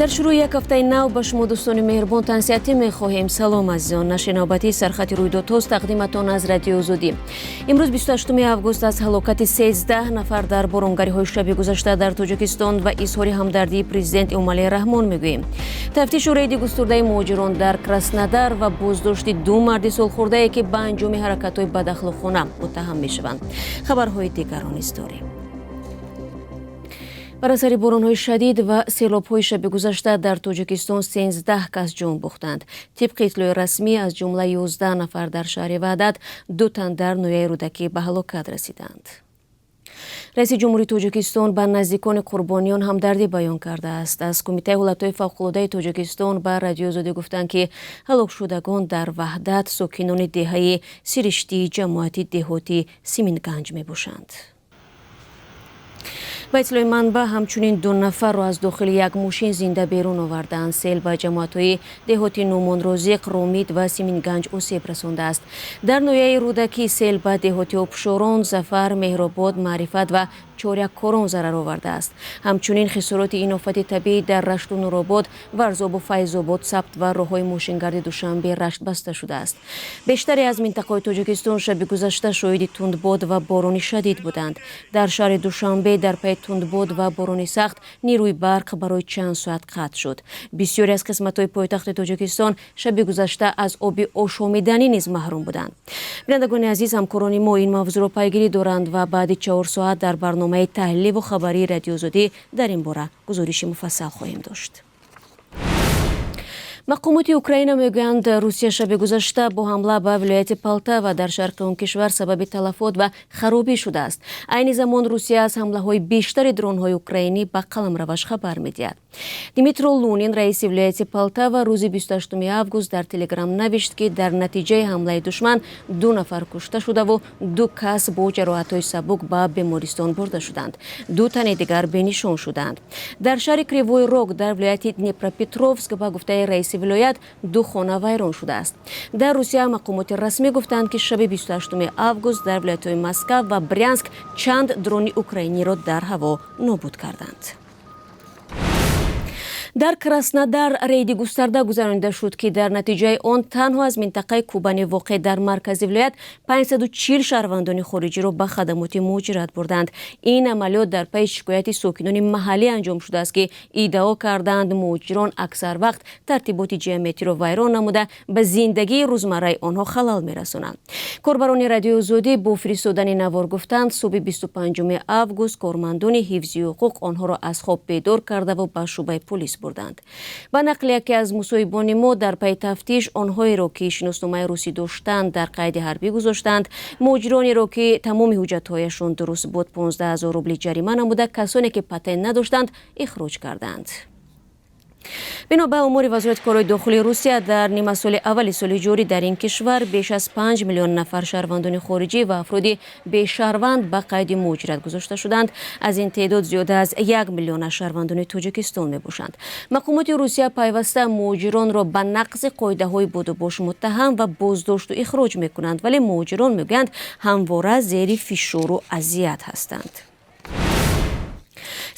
Дар шурӯи як ҳафтаи нав ба шумо, дӯстони меҳрубон, тансиҳатӣ мехоҳем. Салом, азизон. Нашри навбатии «Сархати рӯйдодҳост», тақдиматон аз Радиои Озодӣ. Имрӯз, 28 август, аз ҳалокати 13 нафар дар боронгариҳои шаби гузашта дар Тоҷикистон ва изҳори ҳамдардии президент Эмомалӣ Раҳмон мегӯем. Тафтишу рейди густурдаи муҳоҷирон дар Краснодар ва боздошти ду марди солхӯрдае, ки ба анҷоми ҳаракатҳои бадахлоқона муттаҳам мешаванд. Хабарҳои дигарро низ дорем. Бар асари боронҳои шадид ва селобҳои шаби гузашта дар Тоҷикистон 13 кас ҷон бохтанд. Тибқи иттилои расмӣ, аз ҷумла 11 нафар дар шаҳри Ваҳдат, ду тан дар ноҳияи Рӯдакӣ ба ҳалокат расиданд. Раиси ҷумҳури Тоҷикистон ба наздикони қурбониён ҳамдардӣ баён кардааст. Аз Кумитаи ҳолатҳои фавқулодаи Тоҷикистон ба Радиои Озодӣ гуфтанд, ки ҳалокшудагон дар Ваҳдат сокинони деҳаи Сириштии ҷамоати деҳоти Симинганҷ мебошанд. Ба иттилои манбаъ, ҳамчунин ду нафарро аз дохили як мошин зинда берун овардаанд. Сел ба ҷамоатҳои деҳоти Нумонрозиқ, Ромид ва Симинганҷ осеб расондааст. Дар ноҳияи Рӯдакӣ сел ба деҳоти Обшорон, Зафар, Меҳробод, Маърифат ва Чоряккорон зарар овардааст. Ҳамчунин хисороти ин офати табиӣ дар Рашту Нуробод, Варзобу Файзобод сабт ва роҳҳои мошингарди Душанбе Рашт баста шудааст. Бештаре аз минтақаҳои Тоҷикистон шаби гузашта шоҳиди тундбод ва борони шадид буданд. Дар шаҳри Душанбе дар пайи тундбод ва борони сахт нерӯи барқ барои чанд соат қатъ шуд. Бисёре аз қисматҳои пойтахти Тоҷикистон шаби гузашта аз оби ошомиданӣ низ маҳрум буданд. Бинандагони азиз, ҳамкорони мо ин мавзӯъро пайгирӣ доранд ва баъди 4 соат дар барномаи таҳлиливу хабарии Радиои Озодӣ дар ин бора гузориши муфассал хоҳем дошт. Мақомоти Украина мегӯянд, Русия шаби гузашта бо ҳамла ба вилояти Полтава дар шарқи он кишвар сабаби талафот ва харобӣ шудааст. Айни замон Русия аз ҳамлаҳои бештари дронҳои украинӣ ба қаламраваш хабар медиҳад. Дмитро Лунин, раиси вилояти Полтава, рӯзи 28 август дар Телеграм навишт, ки дар натиҷаи ҳамлаи душман ду нафар кушта шудаву ду кас бо ҷароҳатҳои сабук ба бемористон бурда шуданд. Ду тани дигар бенишон шуданд. Дар шаҳри Кривой Рог дар вилояти Днепропетровск, ба гуфтаи раиси вилоят, ду хона вайрон шудааст. Дар Русия мақомоти расмӣ гуфтанд, ки шаби 28 август дар вилоятҳои Москав ва Брянск чанд дрони украиниро дар ҳаво нобуд карданд. Дар Краснодар рейди густарда гузаронида шуд, ки дар натиҷаи он танҳо аз минтақаи Кубани воқеъ дар маркази вилоят 540 шаҳрвандони хориҷиро ба хадамоти муҳоҷират бурданд. Ин амалиёт дар пайи шикояти сокинони маҳаллӣ анҷом шудааст, ки иддао карданд, муҳоҷирон аксар вақт тартиботи ҷамъиятиро вайрон намуда, ба зиндагии рӯзмарраи онҳо халал мерасонанд. Корбарони Радиои Озодӣ бо фиристодани навор гуфтанд, субҳи 25 август кормандони ҳифзи ҳуқуқ онҳоро аз хоб бедор кардаву ба шӯъбаи полис бурданд. Ба нақли яке аз мусоҳибони мо, дар пайи тафтиш онҳоеро, ки шиносномаи русӣ доштанд, дар қайди ҳарбӣ гузоштанд. Муҳоҷиронеро, ки тамоми ҳуҷҷатҳояшон дуруст буд, 15 ҳазор рубли ҷарима намуда, касоне ки патент надоштанд, ихроҷ карданд. Бино ба омори Вазорати корҳои дохилии Русия, дар нимасоли аввали соли ҷорӣ дар ин кишвар беш аз 5 миллион нафар шаҳрвандони хориҷӣ ва афроди бешаҳрванд ба қайди муҳоҷират гузошта шуданд. Аз ин теъдод зиёда аз 1 миллион аз шаҳрвандони Тоҷикистон мебошанд. Мақомоти Русия пайваста муҳоҷиронро ба нақзи қоидаҳои будубош муттаҳам ва боздошту ихроҷ мекунанд, вале муҳоҷирон мегӯянд, ҳамвора зери фишору азият ҳастанд.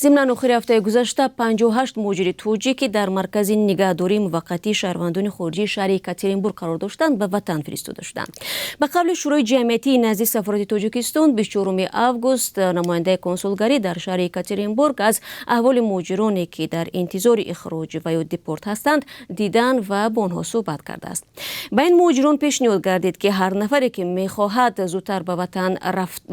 Зимнан, охири ҳафтаи гузашта 58 муҳоҷири тоҷик, ки дар маркази нигаҳдории муваққатии шаҳрвандони хориҷии шаҳри Екатеринбург қарор доштанд, ба ватан фиристода шуданд. Ба қавли Шӯрои ҷамъиятии назди сафорати Тоҷикистон, 24 август намояндаи консулгарӣ дар шаҳри Екатеринбург аз аҳволи муҳоҷироне, ки дар интизори ихроҷ ва ё депорт ҳастанд, дидан ва бо онҳо суҳбат кардааст. Ба ин муҳоҷирон пешниҳод гардид, ки ҳар нафаре, ки мехоҳад зудтар ба ватан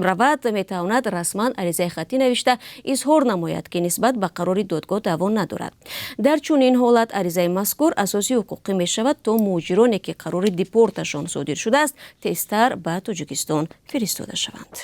равад, метавонад расман аризаи хаттӣ навишта изҳор намояд, ки нисбат ба қарори додгоҳ даъво надорад. Дар чунин ҳолат аризаи мазкур асоси ҳуқуқӣ мешавад, то муҳоҷироне, ки қарори депорташон содир шудааст, тезтар ба Тоҷикистон фиристода шаванд.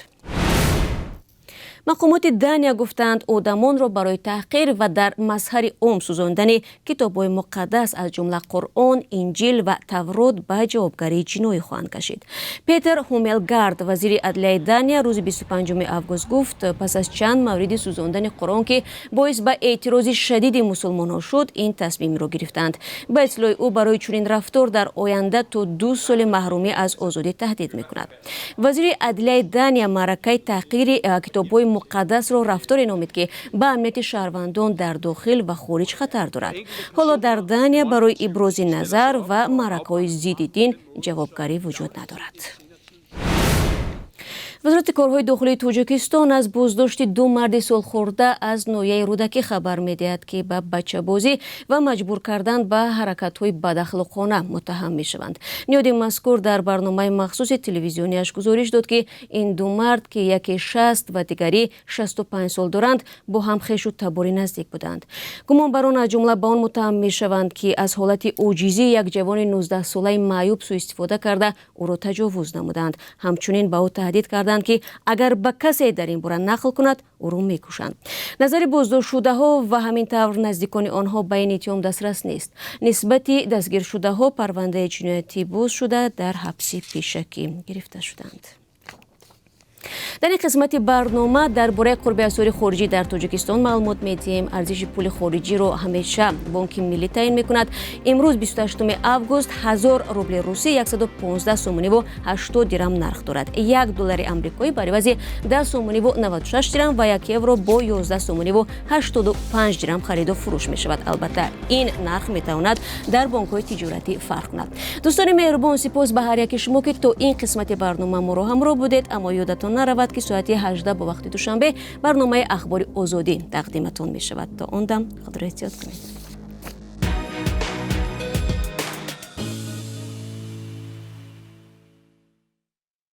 Мақомоти Дания гуфтаанд, одамонро барои таҳқир ва дар мазҳари ом сӯзондани китобҳои муқаддас, аз ҷумла Қуръон, Инҷил ва Таврот, ба ҷавобгарии ҷиноӣ хоҳанд кашид. Петер Ҳумелгард, вазири адлияи Дания, рӯзи 25 август гуфт, пас аз чанд мавриди сӯзондани Қуръон, ки боис ба эътирози шадиди мусулмонҳо шуд, ин тасмимро гирифтанд. Ба иттилои ӯ, барои чунин рафтор дар оянда то 2 соли маҳрумӣ аз озодӣ таҳдид мекунад. Вазири адлияи Дания маъракаи таҳқири китобҳои Муқаддасро рафторе номид, ки ба амнияти шаҳрвандон дар дохил ва хориҷ хатар дорад. Ҳоло дар Дания барои ибрози назар ва маъракаҳои зидди дин ҷавобгарӣ вуҷуд надорад. Вазорати корҳои дохилии Тоҷикистон аз боздошти ду марди солхӯрда аз ноҳияи Рӯдакӣ хабар медиҳад, ки ба бачабозӣ ва маҷбур кардан ба ҳаракатҳои бадахлоқона муттаҳам мешаванд. Ниҳоди мазкур дар барномаи махсуси телевизиониаш гузориш дод, ки ин ду мард, ки яке 60 ва дигаре 65 сол доранд, бо ҳам хешу табори наздик буданд. Гумонбарон аз ҷумла ба он муттаҳам мешаванд, ки аз ҳолати оҷизии як ҷавони 19-солаи маъюб сӯистифода карда, ӯро таҷовуз намуданд. Ҳамчунин ба ӯ таҳдид карданд, ки агар ба касе дар ин бора нақл кунад, ӯро мекушанд. Назари боздоштшудаҳо ва ҳамин тавр наздикони онҳо ба ин иттиҳом дастрас нест. Нисбати дастгиршудаҳо парвандаи ҷиноятӣ боз шуда, дар ҳабси пешакӣ гирифта шуданд. Дар ин қисмати барнома дар бораи қурби асъори хориҷӣ дар Тоҷикистон маълумот медиҳем. Арзиши пули хориҷиро ҳамеша Бонки Миллӣ таъин мекунад. Имрӯз, 28 август, 1000 рубли русӣ 115 сомониву 80 дирам нарх дорад. 1 доллари амрикоӣ бар ивази 10 сомониву 96 дирам ва 1 евро бо 11 сомониву 85 дирам хариду фурӯш мешавад. Албатта, ин нарх метавонад дар бонкҳои тиҷоратӣ фарқ кунад. Дӯстони меҳрубон, сипос ба ҳар яки шумо, ки то ин қисмати барнома моро ҳамроҳ будед. Аммо ёдатон наравад, ки соати 18 бо вақти Душанбе барномаи Ахбори Озодӣ тақдиматон мешавад. То он дам худро эҳтиёт кунед.